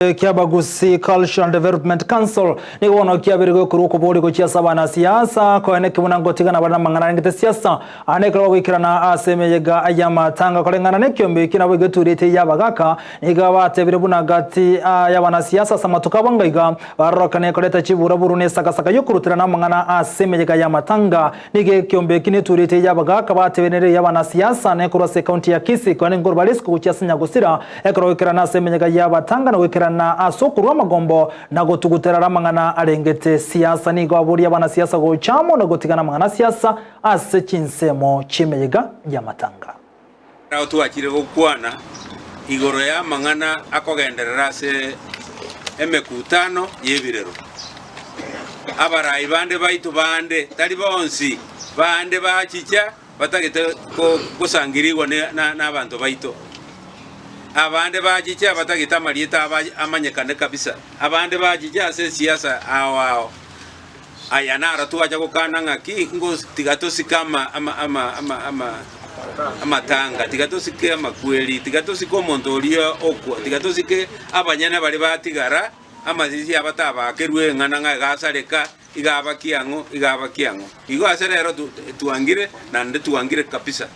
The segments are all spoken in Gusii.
Kiabagusii Culture and Development Council nigo bono kiabeire gokorwa okoboria gochia ase abanasiasa koeneki buna ngotigana bare namang'ana arengete siasa ande ekero bagoikerana ase emeyega y'amatanga koreng'ana nekiombe ekio nabo egetureti y'abagaka nigo batebire buna gati y'abanasiasa ase amatuko abo ngaiga barorokane koreta chiburaburu na esakasaka y'okoruterana amang'ana ase emeyega y'amatanga Nigo ekeombe eki netureti y'abagaaka batebeneire y'abanasiasa na ekorwa ase ekaunti ya Kisii korende nkorwa bare isiko gochia ase nyagosira ekero goikerana ase emenyega y'abatanga na goikerana ase okorua amagombo na gotuguterara amang'ana arengete siasa. Nigo aboria abanasiasa gocha amo na gotigana amang'ana a siasa ase chinsemo chi'emeyega y'amatanga. Nao twachire gokwana igoro y'amang'ana akogenderera ase emekutano y'ebirero. Abarai bande baito bande, tari bonsi, bande bachicha batagete gosangirigwa n'abanto baito. Abande bachicha batagete amarieta abo amanyekane kabisa. Abande bachicha ase esiasa ao ao. Aya naro twacha gokana ng'aki, tiga tosike amatanga, tiga tosike amakweri, tiga tosike omonto oria okwa, tiga tosike abanyene baria batigara, amasisi abo tabakerwe eng'ana ng'a iga asareka, iga abakia ang'o, iga abakia ang'o. Igo ase rero twangire, naende twangire kabisa.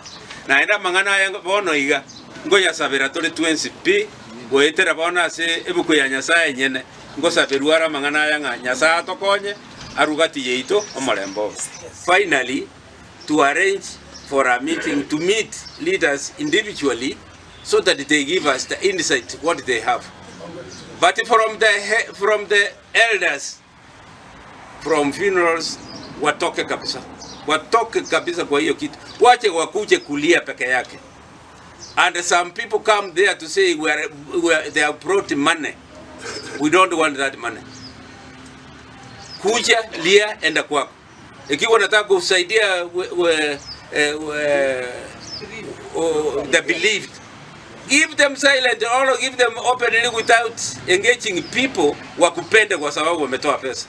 Naende amang'ana aya bono iga, nkoyasabera tore twensi pi, goetera bono ase ebuku ya Nyasae enyene. Ngosaberwe are amang'ana aya ng'a Nyasae atokonye arue gati yaito omorembe obe. Finally, to arrange for a meeting to meet leaders individually so that they give us the insight what they have. But from the, from the elders from funerals watoke kabisa, watoke kabisa kwa hiyo kitu, wache wakuje kulia peke yake. And some people come there to say we are, we are, they have brought money. We don't want that money. Kuja lia, enda kwako. Ikiwa unataka kusaidia we, we, eh, we, oh, the believed give them silent or give them openly without engaging people wakupende kwa sababu wametoa pesa.